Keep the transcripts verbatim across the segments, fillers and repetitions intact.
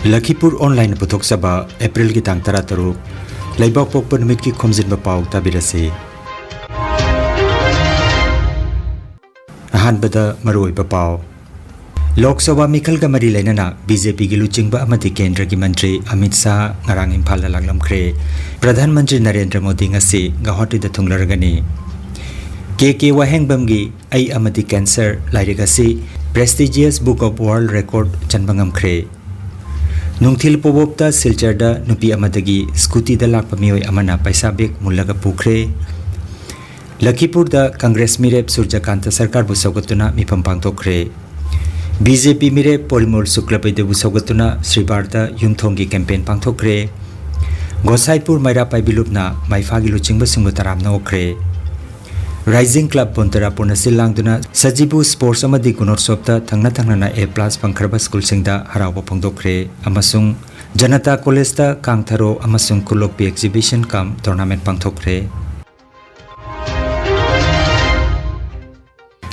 ꯂꯈꯤꯄꯨꯔ ꯑꯣꯟꯂꯥꯏꯟꯅ ꯄꯨꯊꯣꯛꯆꯕ ꯑꯦꯄ꯭ꯔꯤꯜꯒꯤ ꯇꯥꯡ ꯇꯔꯥꯇꯔꯨꯛ, ꯂꯩꯕꯥꯛ ꯄꯣꯛꯄ ꯅꯨꯃꯤꯠꯀꯤ ꯈꯣꯝꯖꯤꯟꯕ ꯄꯥꯎ ꯇꯥꯕꯤꯔꯁꯤ꯫ ꯑꯍꯥꯟꯕꯗ ꯃꯔꯨꯑꯣꯏꯕ ꯄꯥꯎ꯫ ꯂꯣꯛ ꯁꯚꯥ ꯃꯤꯈꯜꯒ ꯃꯔꯤ ꯂꯩꯅꯅ ꯕꯤ ꯖꯦ ꯄꯤꯒꯤ ꯂꯨꯆꯤꯡꯕ ꯑꯃꯗꯤ ꯀꯦꯟꯗ꯭ꯔꯒꯤ ꯃꯟꯇ꯭ꯔꯤ ꯑꯃꯤꯠ ꯁꯥꯍ ꯉꯔꯥꯡ ꯏꯝꯐꯥꯜꯗ ꯂꯥꯛꯂꯝꯈ꯭ꯔꯦ꯫ ꯄ꯭ꯔꯙꯥꯟ ꯃꯟꯇ꯭ꯔꯤ ꯅꯔꯦꯟꯗ꯭ꯔ ꯃꯣꯗꯤ ꯉꯁꯤ ꯒꯧꯍꯥꯇꯤꯗ ꯊꯨꯡꯂꯔꯒꯅꯤ꯫ ꯀꯦ ꯀꯦ ꯋꯥꯍꯦꯡꯕꯝꯒꯤ ꯑꯩ ꯑꯃꯗꯤ ꯀꯦꯟꯁꯔ ꯂꯥꯏꯔꯤꯛ ꯑꯁꯤ Prestigious Book of World Record ꯆꯟꯕ ꯉꯝꯈ꯭ꯔꯦ꯫ ꯅꯨꯡꯊꯤꯜ ꯄꯣꯕꯣꯞꯇ ꯁꯤꯜꯆꯔꯗ ꯅꯨꯄꯤ ꯑꯃꯗꯒꯤ ꯁ꯭ꯀꯨꯇꯤꯗ ꯂꯥꯛꯄ ꯃꯤꯑꯣꯏ ꯑꯃꯅ ꯄꯩꯁꯥ ꯕꯦꯒ ꯃꯨꯜꯂꯒ ꯄꯨꯈ꯭ꯔꯦ꯫ ꯂꯈꯤꯄꯨꯔꯗ ꯀꯪꯒ꯭ꯔꯦꯁ ꯃꯤꯔꯦꯞ ꯁꯨꯔꯖꯀꯥꯟꯇ ꯁꯔꯀꯥꯔꯕꯨ ꯁꯧꯒꯠꯇꯨꯅ ꯃꯤꯐꯝ ꯄꯥꯡꯊꯣꯛꯈ꯭ꯔꯦ꯫ ꯕꯤ ꯖꯦ ꯄꯤ ꯃꯤꯔꯦꯞ ꯄꯣꯔꯤꯃꯣꯜ ꯁꯨꯀ꯭ꯂꯕꯩꯗꯕꯨ ꯁꯧꯒꯠꯇꯨꯅ ꯁ꯭ꯔꯤꯕꯥꯔꯗ ꯌꯨꯝꯊꯣꯡꯒꯤ ꯀꯦꯝꯄꯦꯟ ꯄꯥꯡꯊꯣꯛꯈ꯭ꯔꯦ꯫ ꯒꯣꯁꯥꯏꯄꯨꯔ ꯃꯩꯔꯥ ꯄꯥꯏꯕꯤ ꯂꯨꯞꯅ ꯃꯥꯏꯐꯥꯒꯤ ꯂꯨꯆꯤꯡꯕꯁꯤꯡꯕꯨ ꯇꯔꯥꯝꯅ ꯑꯣꯛꯈ꯭ꯔꯦ꯫ ꯔꯥꯏꯖꯤꯡ ꯀ꯭ꯂꯕ ꯕꯣꯟꯇꯔꯥꯄꯨꯔꯅ ꯁꯤꯜ ꯂꯥꯡꯗꯨꯅ ꯁꯖꯤꯕꯨ ꯁ꯭ꯄꯣꯔꯠꯁ ꯑꯃꯗꯤ ꯒꯨꯅꯣꯠꯁꯣꯞꯇ ꯊꯪꯅ ꯊꯪꯅꯅ A plus ꯐꯪꯈ꯭ꯔꯕ ꯁ꯭ꯀꯨꯜꯁꯤꯡꯗ ꯍꯔꯥꯎꯕ ꯐꯣꯡꯗꯣꯛꯈ꯭ꯔꯦ ꯑꯃꯁꯨꯡ ꯖꯅꯇꯥ ꯀꯣꯂꯦꯖꯇ ꯀꯥꯡ ꯊꯔꯣ ꯑꯃꯁꯨꯡ ꯈꯨꯂꯣꯛꯄꯤ exhibition cum tournament ꯄꯥꯡꯊꯣꯛꯈ꯭ꯔꯦ꯫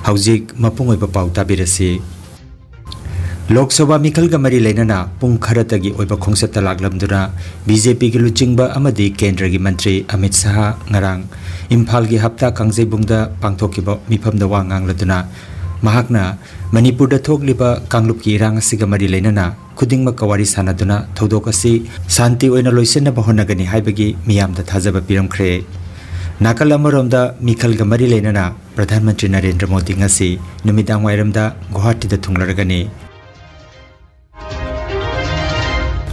ꯍꯧꯖꯤꯛ ꯃꯄꯨꯡ ꯑꯣꯏꯕ ꯄꯥꯎ ꯇꯥꯕꯤꯔꯁꯤ꯫ ꯂꯣꯛ ꯁꯚꯥ ꯃꯤꯈꯜꯒ ꯃꯔꯤ ꯂꯩꯅꯅ ꯄꯨꯡ ꯈꯔꯇꯒꯤ ꯑꯣꯏꯕ ꯈꯣꯡꯆꯠꯇ ꯂꯥꯛꯂꯝꯗꯨꯅ ꯕꯤ ꯖꯦ ꯄꯤꯒꯤ ꯂꯨꯆꯤꯡꯕ ꯑꯃꯗꯤ ꯀꯦꯟꯗ꯭ꯔꯒꯤ ꯃꯟꯇ꯭ꯔꯤ ꯑꯃꯤꯠ ꯁꯥꯍ ꯉꯔꯥꯡ ꯏꯝꯐꯥꯜꯒꯤ ꯍꯞꯇꯥ ꯀꯥꯡꯖꯩꯕꯨꯡꯗ ꯄꯥꯡꯊꯣꯛꯈꯤꯕ ꯃꯤꯐꯝꯗ ꯋꯥ ꯉꯥꯡꯂꯗꯨꯅ ꯃꯍꯥꯛꯅ ꯃꯅꯤꯄꯨꯔꯗ ꯊꯣꯛꯂꯤꯕ ꯀꯥꯡꯂꯨꯞꯀꯤ ꯏꯔꯥꯡ ꯑꯁꯤꯒ ꯃꯔꯤ ꯂꯩꯅꯅ ꯈꯨꯗꯤꯡꯃꯛꯀ ꯋꯥꯔꯤ ꯁꯥꯟꯅꯗꯨꯅ ꯊꯧꯗꯣꯛ ꯑꯁꯤ ꯁꯥꯟꯇꯤ ꯑꯣꯏꯅ ꯂꯣꯏꯁꯤꯟꯅꯕ ꯍꯣꯠꯅꯒꯅꯤ ꯍꯥꯏꯕꯒꯤ ꯃꯤꯌꯥꯝꯗ ꯊꯥꯖꯕ ꯄꯤꯔꯝꯈ꯭ꯔꯦ꯫ ꯅꯥꯀꯜ ꯑꯃꯔꯣꯝꯗ ꯃꯤꯈꯜꯒ ꯃꯔꯤ ꯂꯩꯅꯅ ꯄ꯭ꯔꯙꯥꯟ ꯃꯟꯇ꯭ꯔꯤ ꯅꯔꯦꯟꯗ꯭ꯔ ꯃꯣꯗꯤ ꯉꯁꯤ ꯅꯨꯃꯤꯗꯥꯡ ꯋꯥꯏꯔꯝꯗ ꯒꯨꯋꯥꯍꯥꯇꯤꯗ ꯊꯨꯡꯂꯔꯒꯅꯤ꯫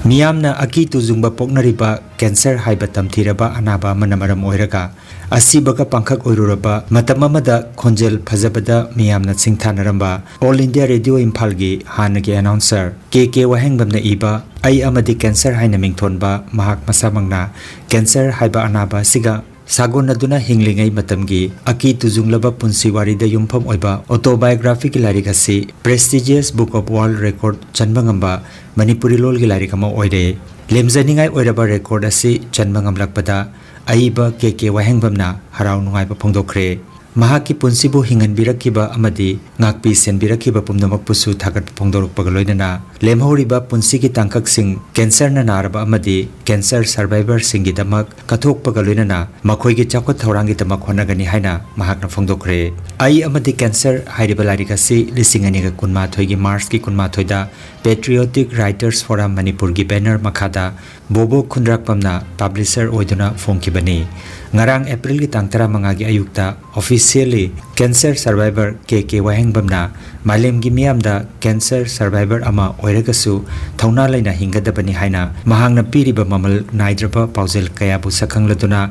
ꯃꯤꯌꯥꯝꯅ ꯑꯀꯤ ꯇꯨꯖꯨꯡꯕ ꯄꯣꯛꯅꯔꯤꯕ ꯀꯦꯟꯁꯔ ꯍꯥꯏꯕ ꯇꯝꯊꯤꯔꯕ ꯑꯅꯥꯕ ꯑꯃꯅ ꯃꯔꯝ ꯑꯣꯏꯔꯒ ꯑꯁꯤꯕꯒ ꯄꯥꯡꯈꯛ ꯑꯣꯏꯔꯨꯔꯕ ꯃꯇꯝ ꯑꯃꯗ ꯈꯣꯟꯖꯦꯜ ꯐꯖꯕꯗ ꯃꯤꯌꯥꯝꯅ ꯁꯤꯡꯊꯥꯅꯔꯝꯕ All India Radio ꯏꯝꯐꯥꯜꯒꯤ ꯍꯥꯟꯅꯒꯤ announcer ꯀꯦ ꯀꯦ ꯋꯥꯍꯦꯡꯕꯝꯅ ꯏꯕ ꯑꯩ ꯑꯃꯗꯤ ꯀꯦꯟꯁꯔ ꯍꯥꯏꯅ ꯃꯤꯡꯊꯣꯟꯕ ꯃꯍꯥꯛ ꯃꯁꯥꯃꯛꯅ ꯀꯦꯟꯁꯔ ꯍꯥꯏꯕ ꯑꯅꯥꯕ ꯑꯁꯤꯒ ꯁꯥꯒꯣꯟꯅꯗꯨꯅ ꯍꯤꯡꯂꯤꯉꯩ ꯃꯇꯝꯒꯤ ꯑꯀꯤ ꯇꯨꯖꯨꯡꯂꯕ ꯄꯨꯟꯁꯤ ꯋꯥꯔꯤꯗ ꯌꯨꯝꯐꯝ ꯑꯣꯏꯕ autobiographyꯒꯤ ꯂꯥꯏꯔꯤꯛ ꯑꯁꯤ Prestigious Book of World Record ꯆꯟꯕ ꯉꯝꯕ ꯃꯅꯤꯄꯨꯔꯤ ꯂꯣꯜꯒꯤ ꯂꯥꯏꯔꯤꯛ ꯑꯃ ꯑꯣꯏꯔꯦ꯫ ꯂꯦꯝꯖꯅꯤꯡꯉꯥꯏ ꯑꯣꯏꯔꯕ record ꯑꯁꯤ ꯆꯟꯕ ꯉꯝꯂꯛꯄꯗ ꯑꯏꯕ ꯀꯦ ꯀꯦ ꯋꯥꯍꯦꯡꯕꯝꯅ ꯍꯔꯥꯎ ꯅꯨꯡꯉꯥꯏꯕ ꯐꯣꯡꯗꯣꯛꯈ꯭ꯔꯦ꯫ ꯃꯍꯥꯛꯀꯤ ꯄꯨꯟꯁꯤꯕꯨ ꯍꯤꯡꯍꯟꯕꯤꯔꯛꯈꯤꯕ ꯑꯃꯗꯤ ꯉꯥꯛꯄꯤ ꯁꯦꯟꯕꯤꯔꯛꯈꯤꯕ ꯄꯨꯝꯅꯃꯛꯄꯨꯁꯨ ꯊꯥꯒꯠꯄ ꯐꯣꯡꯗꯣꯔꯛꯄꯒ ꯂꯣꯏꯅꯅ, ꯂꯦꯝꯍꯧꯔꯤꯕ ꯄꯨꯟꯁꯤꯒꯤ ꯇꯥꯡꯀꯛꯁꯤꯡ ꯀꯦꯟꯁꯔꯅ ꯅꯥꯔꯕ ꯑꯃꯗꯤ ꯀꯦꯟꯁꯔ ꯁꯔꯚꯥꯏꯚꯔꯁꯤꯡꯒꯤꯗꯃꯛ ꯀꯠꯊꯣꯛꯄꯒ ꯂꯣꯏꯅꯅ ꯃꯈꯣꯏꯒꯤ ꯆꯥꯎꯈꯠ ꯊꯧꯔꯥꯡꯒꯤꯗꯃꯛ ꯍꯣꯠꯅꯒꯅꯤ ꯍꯥꯏꯅ ꯃꯍꯥꯛꯅ ꯐꯣꯡꯗꯣꯛꯈ꯭ꯔꯦ꯫ ꯑꯩ ꯑꯃꯗꯤ ꯀꯦꯟꯁꯔ ꯍꯥꯏꯔꯤꯕ ꯂꯥꯏꯔꯤꯛ ꯑꯁꯤ ꯂꯤꯁꯤꯡ ꯑꯅꯤꯒ ꯀꯨꯟꯃꯥꯊꯣꯏꯒꯤ ꯃꯥꯔꯆꯀꯤ ꯀꯨꯟꯃꯥꯊꯣꯏꯗ Patriotic Writers Forum ꯃꯅꯤꯄꯨꯔꯒꯤ ꯕꯦꯅꯔ ꯃꯈꯥꯗ ꯕꯣꯕꯣꯛ ꯈꯨꯟꯗ꯭ꯔꯥꯛꯄꯝꯅ ꯄꯕ꯭ꯂꯤꯁꯔ ꯑꯣꯏꯗꯨꯅ ꯐꯣꯡꯈꯤꯕꯅꯤ꯫ ꯉꯔꯥꯡ ꯑꯦꯄ꯭ꯔꯤꯜꯒꯤ ꯇꯥꯡ ꯇꯔꯥꯃꯉꯥꯒꯤ ꯑꯌꯨꯛꯇ officially ꯀꯦꯟꯁꯔ ꯁꯔꯚꯥꯏꯚꯔ ꯀꯦ ꯀꯦ ꯋꯥꯍꯦꯡꯕꯝꯅ ꯃꯥꯂꯦꯝꯒꯤ ꯃꯤꯌꯥꯝꯗ ꯀꯦꯟꯁꯔ ꯁꯔꯚꯥꯏꯚꯔ ꯑꯃ ꯑꯣꯏꯔꯒꯁꯨ ꯊꯧꯅꯥ ꯂꯩꯅ ꯍꯤꯡꯒꯗꯕꯅꯤ ꯍꯥꯏꯅ ꯃꯍꯥꯛꯅ ꯄꯤꯔꯤꯕ ꯃꯃꯜ ꯅꯥꯏꯗ꯭ꯔꯕ ꯄꯥꯎꯖꯦꯜ ꯀꯌꯥꯕꯨ ꯁꯛꯈꯪꯂꯗꯨꯅ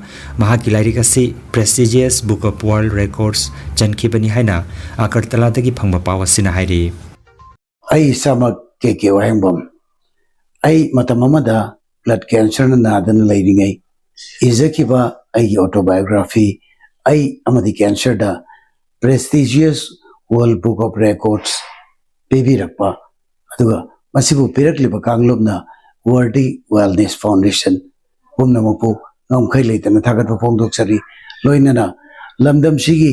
ꯃꯍꯥꯛꯀꯤ ꯂꯥꯏꯔꯤꯛ ꯑꯁꯤ Prestigious Book of World Records ꯆꯟꯈꯤꯕꯅꯤ ꯍꯥꯏꯅ ꯑꯒꯔꯇꯂꯥꯗꯒꯤ ꯐꯪꯕ ꯄꯥꯎ ꯑꯁꯤꯅ ꯍꯥꯏꯔꯤ꯫ ꯑꯩ ꯏꯁꯥꯃꯛ ꯀꯦ ꯀꯦ ꯋꯥꯍꯦꯡꯕꯝ, ꯑꯩ ꯃꯇꯝ ꯑꯃꯗ blood cancerꯅ ꯅꯥꯗꯅ ꯂꯩꯔꯤꯉꯩ ꯏꯖꯈꯤꯕ ꯑꯩꯒꯤ autobiography, ꯑꯩ ꯑꯃꯗꯤ ꯀꯦꯟꯁꯔꯗ Prestigious World Book of Records ꯄꯤꯕꯤꯔꯛꯄ, ꯑꯗꯨꯒ ꯃꯁꯤꯕꯨ ꯄꯤꯔꯛꯂꯤꯕ ꯀꯥꯡꯂꯨꯞꯅ Worthy Wellness Foundation ꯄꯨꯝꯅꯃꯛꯄꯨ ꯉꯝꯈꯩ ꯂꯩꯇꯅ ꯊꯥꯒꯠꯄ ꯐꯣꯡꯗꯣꯛꯆꯔꯤ꯫ ꯂꯣꯏꯅꯅ ꯂꯝꯗꯝꯁꯤꯒꯤ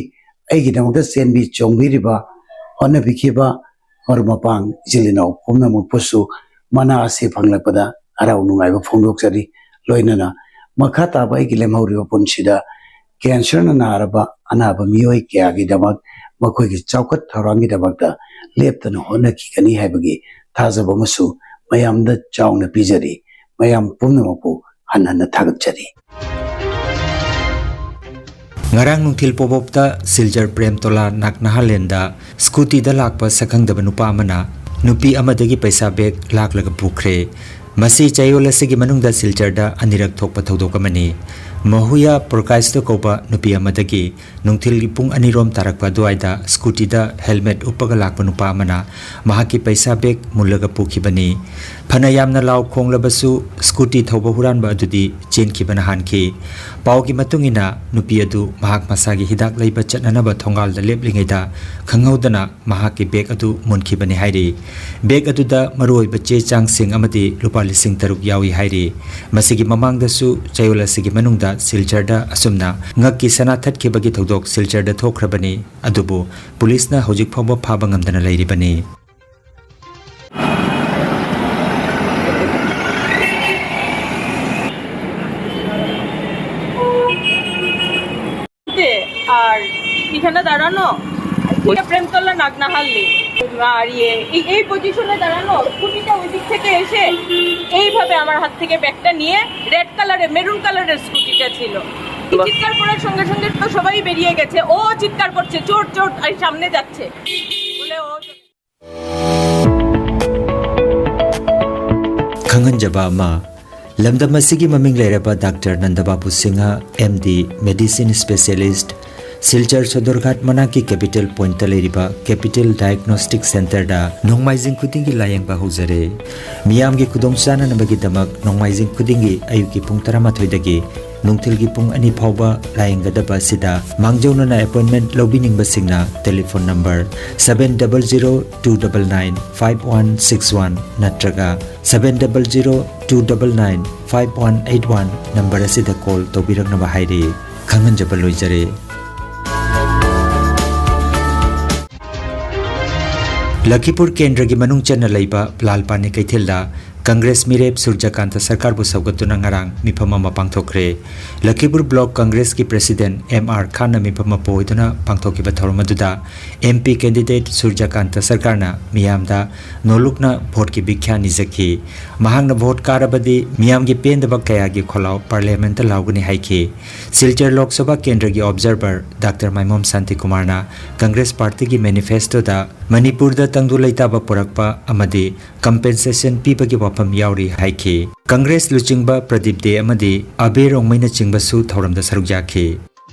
ꯑꯩꯒꯤꯗꯃꯛꯇ ꯆꯦꯟꯕꯤ ꯆꯣꯡꯕꯤꯔꯤꯕ, ꯍꯣꯠꯅꯕꯤꯈꯤꯕ ꯃꯔꯨꯞ ꯃꯄꯥꯡ ꯏꯆꯤꯜ ꯏꯅꯥꯎ ꯄꯨꯝꯅꯃꯛꯄꯨꯁꯨ ꯃꯅꯥ ꯑꯁꯤ ꯐꯪꯂꯛꯄꯗ ꯍꯔꯥꯎ ꯅꯨꯡꯉꯥꯏꯕ ꯐꯣꯡꯗꯣꯛꯆꯔꯤ꯫ ꯂꯣꯏꯅꯅ ꯃꯈꯥ ꯇꯥꯕ ꯑꯩꯒꯤ ꯂꯦꯝꯍꯧꯔꯤꯕ ꯄꯨꯟꯁꯤꯗ ꯀꯦꯟꯁꯔꯅ ꯅꯥꯔꯕ ꯑꯅꯥꯕ ꯃꯤꯑꯣꯏ ꯀꯌꯥꯒꯤꯗꯃꯛ ꯃꯈꯣꯏꯒꯤ ꯆꯥꯎꯈꯠ ꯊꯧꯔꯥꯡꯒꯤꯗꯃꯛꯇ ꯂꯦꯞꯇꯅ ꯍꯣꯠꯅꯈꯤꯒꯅꯤ ꯍꯥꯏꯕꯒꯤ ꯊꯥꯖꯕ ꯑꯃꯁꯨ ꯃꯌꯥꯝꯗ ꯆꯥꯎꯅ ꯄꯤꯖꯔꯤ꯫ ꯃꯌꯥꯝ ꯄꯨꯝꯅꯃꯛꯄꯨ ꯍꯟꯅ ꯍꯟꯅ ꯊꯥꯒꯠꯆꯔꯤ꯫ ꯉꯔꯥꯡ ꯅꯨꯡꯊꯤꯜ ꯄꯣꯕꯣꯞꯇ ꯁꯤꯜꯆꯔ ꯄ꯭ꯔꯦꯝꯇꯣꯂꯥ ꯅꯥꯛꯅꯍꯥꯂꯦꯟꯗ ꯁ꯭ꯀꯨꯇꯤꯗ ꯂꯥꯛꯄ ꯁꯛꯈꯪꯗꯕ ꯅꯨꯄꯥ ꯑꯃꯅ ꯅꯨꯄꯤ ꯑꯃꯗꯒꯤ ꯄꯩꯁꯥ ꯕꯦꯒ ꯂꯥꯛꯂꯒ ꯄꯨꯈ꯭ꯔꯦ꯫ ꯃꯁꯤ ꯆꯌꯣꯜ ꯑꯁꯤꯒꯤ ꯃꯅꯨꯡꯗ ꯁꯤꯜꯆꯔꯗ ꯑꯅꯤꯔꯛ ꯊꯣꯛꯄ ꯊꯧꯗꯣꯛ ꯑꯃꯅꯤ꯫ ꯃꯍꯨꯌꯥ ꯄ꯭ꯔꯣꯀꯥꯏꯁꯇꯣ ꯀꯧꯕ ꯅꯨꯄꯤ ꯑꯃꯗꯒꯤ ꯅꯨꯡꯊꯤꯜꯒꯤ ꯄꯨꯡ ꯑꯅꯤꯔꯣꯝ ꯇꯥꯔꯛꯄ ꯑꯗꯨꯋꯥꯏꯗ ꯁ꯭ꯀꯨꯇꯤꯗ ꯍꯦꯜꯃꯦꯠ ꯎꯞꯄꯒ ꯂꯥꯛꯄ ꯅꯨꯄꯥ ꯑꯃꯅ ꯃꯍꯥꯛꯀꯤ ꯄꯩꯁꯥ ꯕꯦꯒ ꯃꯨꯜꯂꯒ ꯄꯨꯈꯤꯕꯅꯤ꯫ ꯐꯅ ꯌꯥꯝꯅ ꯂꯥꯎ ꯈꯣꯡꯂꯕꯁꯨ, ꯁ꯭ꯀꯨꯇꯤ ꯊꯧꯕ ꯍꯨꯔꯥꯟꯕ ꯑꯗꯨꯗꯤ ꯆꯦꯟꯈꯤꯕꯅ ꯍꯥꯟꯈꯤ꯫ ꯄꯥꯎꯒꯤ ꯃꯇꯨꯡ ꯏꯟꯅ, ꯅꯨꯄꯤ ꯑꯗꯨ ꯃꯍꯥꯛ ꯃꯁꯥꯒꯤ ꯍꯤꯗꯥꯛ ꯂꯩꯕ ꯆꯠꯅꯅꯕ ꯊꯣꯡꯒꯥꯜꯗ ꯂꯦꯞꯂꯤꯉꯩꯗ ꯈꯪꯍꯧꯗꯅ ꯃꯍꯥꯛꯀꯤ ꯕꯦꯒ ꯑꯗꯨ ꯃꯨꯟꯈꯤꯕꯅꯤ ꯍꯥꯏꯔꯤ꯫ ꯕꯦꯒ ꯑꯗꯨꯗ ꯃꯔꯨꯑꯣꯏꯕ ꯆꯦ ꯆꯥꯡꯁꯤꯡ ꯑꯃꯗꯤ ꯂꯨꯄꯥ ꯂꯤꯁꯤꯡ ꯇꯔꯨꯛ ꯌꯥꯎꯏ ꯍꯥꯏꯔꯤ꯫ ꯃꯁꯤꯒꯤ ꯃꯃꯥꯡꯗꯁꯨ ꯆꯌꯣꯜ ꯑꯁꯤꯒꯤ ꯃꯅꯨꯡꯗ ꯁꯤꯜꯆꯔꯗ ꯑꯁꯨꯝꯅ ꯉꯛꯀꯤ ꯁꯅꯥ ꯊꯠꯈꯤꯕꯒꯤ ꯊꯧꯗꯣꯛ ꯁꯤꯜꯆꯔꯗ ꯊꯣꯛꯈ꯭ꯔꯕꯅꯤ꯫ ꯑꯗꯨꯕꯨ ꯄꯨꯂꯤꯁꯅ ꯍꯧꯖꯤꯛ ꯐꯥꯎꯕ ꯐꯥꯕ ꯉꯝꯗꯅ ꯂꯩꯔꯤꯕꯅꯤ꯫ আর এখানে দাঁড়ানো, এটা প্রেমতলা নাগনাহাল্লি। আর ইয়ে, এই, এই পজিশনে দাঁড়ানো, স্কুটিটা ওই দিক থেকে এসে এইভাবে আমার হাত থেকে ব্যাগটা নিয়ে, রেড কালারের, মেরুন কালারের স্কুটিটা ছিল। চিৎকার করার সঙ্গে সঙ্গে তো সবাই বেরিয়ে গেছে, ও চিৎকার করছে, "চোর, চোর", আর সামনে যাচ্ছে বলে ও ꯈꯪꯍꯟꯖꯕ ꯑꯃ, ꯂꯝꯗꯝ ꯑꯁꯤꯒꯤ ꯃꯃꯤꯡ ꯂꯩꯔꯕ doctor Nandababu Singh, M D, medicine specialist, Silchar Sadarghat ꯃꯅꯥꯛꯀꯤ ꯀꯦꯄꯤꯇꯦꯜ ꯄꯣꯏꯟꯠꯇ ꯂꯩꯔꯤꯕ ꯀꯦꯄꯤꯇꯦꯜ ꯗꯥꯏꯒꯅꯣꯁ꯭ꯇꯤꯛ ꯁꯦꯟꯇꯔꯗ ꯅꯣꯡꯃꯥꯏꯖꯤꯡ ꯈꯨꯗꯤꯡꯒꯤ ꯂꯥꯌꯦꯡꯕ ꯍꯧꯖꯔꯦ꯫ ꯃꯤꯌꯥꯝꯒꯤ ꯈꯨꯗꯣꯡꯆꯥꯅꯅꯕꯒꯤꯗꯃꯛ ꯅꯣꯡꯃꯥꯏꯖꯤꯡ ꯈꯨꯗꯤꯡꯒꯤ ꯑꯌꯨꯛꯀꯤ ꯄꯨꯡ ꯇꯔꯥꯃꯥꯊꯣꯏꯗꯒꯤ ꯅꯨꯡꯊꯤꯜꯒꯤ ꯄꯨꯡ ꯑꯅꯤ ꯐꯥꯎꯕ ꯂꯥꯌꯦꯡꯒꯗꯕ ꯑꯁꯤꯗ ꯃꯥꯡꯖꯧꯅꯅ ꯑꯦꯄꯣꯏꯟꯠꯃꯦꯟꯠ ꯂꯧꯕꯤꯅꯤꯡꯕꯁꯤꯡꯅ telephone number seven double zero two double nine five one six one ꯅꯠꯇ꯭ꯔꯒ seven double zero two double nine five one eight one number ꯑꯁꯤꯗ ꯀꯣꯜ ꯇꯧꯕꯤꯔꯛꯅꯕ ꯍꯥꯏꯔꯤ꯫ ꯈꯪꯍꯟꯖꯕ ꯂꯣꯏꯖꯔꯦ꯫ ꯂꯈꯤꯄꯨꯔ ꯀꯦꯟꯗ꯭ꯔꯒꯤ ꯃꯅꯨꯡ ꯆꯟꯅ ꯂꯩꯕ ꯂꯥꯜ ꯄꯥꯅꯤ ꯀꯩꯊꯦꯜꯗ ꯀꯪꯒ꯭ꯔꯦꯁ ꯃꯤꯔꯦꯞ ꯁꯨꯔꯖꯀꯥꯟꯇ ꯁꯔꯀꯥꯔꯕꯨ ꯁꯧꯒꯠꯇꯨꯅ ꯉꯔꯥꯡ ꯃꯤꯐꯝ ꯑꯃ ꯄꯥꯡꯊꯣꯛꯈ꯭ꯔꯦ꯫ ꯂꯈꯤꯄꯨꯔ ꯕ꯭ꯂꯣꯛ ꯀꯪꯒ꯭ꯔꯦꯁꯀꯤ ꯄ꯭ꯔꯦꯁꯤꯗꯦꯟꯠ ꯑꯦꯝ ꯑꯥꯔ ꯈꯥꯟꯅ ꯃꯤꯐꯝ ꯑꯃ ꯄꯨꯍꯣꯏꯗꯨꯅ ꯄꯥꯡꯊꯣꯛꯈꯤꯕ ꯊꯧꯔꯝ ꯑꯗꯨꯗ ꯑꯦꯝ ꯄꯤ ꯀꯦꯟꯗꯤꯗꯦꯠ ꯁꯨꯔꯖꯀꯥꯟꯇ ꯁꯔꯀꯥꯔꯅ ꯃꯤꯌꯥꯝꯗ ꯅꯣꯂꯨꯛꯅ ꯚꯣꯠꯀꯤ ꯚꯤꯈ꯭ꯌꯥ ꯅꯤꯖꯈꯤ꯫ ꯃꯍꯥꯛꯅ ꯚꯣꯠ ꯀꯥꯔꯕꯗꯤ ꯃꯤꯌꯥꯝꯒꯤ ꯄꯦꯟꯗꯕ ꯀꯌꯥꯒꯤ ꯈꯣꯜꯂꯥꯎ ꯄꯥꯔꯂꯤꯌꯥꯃꯦꯟꯠꯇ ꯂꯥꯎꯒꯅꯤ ꯍꯥꯏꯈꯤ꯫ ꯁꯤꯜꯆꯔ ꯂꯣꯛ ꯁꯚꯥ ꯀꯦꯟꯗ꯭ꯔꯒꯤ ꯑꯣꯕꯖꯔꯚꯔ ꯗꯥꯛꯇꯔ ꯃꯥꯏꯃꯣꯝ ꯁꯥꯟꯇꯤꯀꯨꯃꯥꯔꯅ ꯀꯪꯒ꯭ꯔꯦꯁ ꯄꯥꯔꯇꯤꯒꯤ ꯃꯦꯅꯤꯐꯦꯁꯇꯣꯗ ꯃꯅꯤꯄꯨꯔꯗ ꯇꯪꯗꯨ ꯂꯩꯇꯥꯕ ꯄꯨꯔꯛꯄ ꯑꯃꯗꯤ ꯀꯝꯄꯦꯟꯁꯦꯁꯟ ꯄꯤꯕꯒꯤ ꯋꯥꯐꯝ ꯌꯥꯎꯔꯤ ꯍꯥꯏꯈꯤ꯫ ꯀꯪꯒ꯭ꯔꯦꯁ ꯂꯨꯆꯤꯡꯕ ꯄ꯭ꯔꯗꯤꯞ ꯗꯦ ꯑꯃꯗꯤ ꯑꯕꯦ ꯔꯣꯡꯃꯩꯅꯆꯤꯡꯕꯁꯨ ꯊꯧꯔꯝꯗ ꯁꯔꯨꯛ ꯌꯥꯈꯤ꯫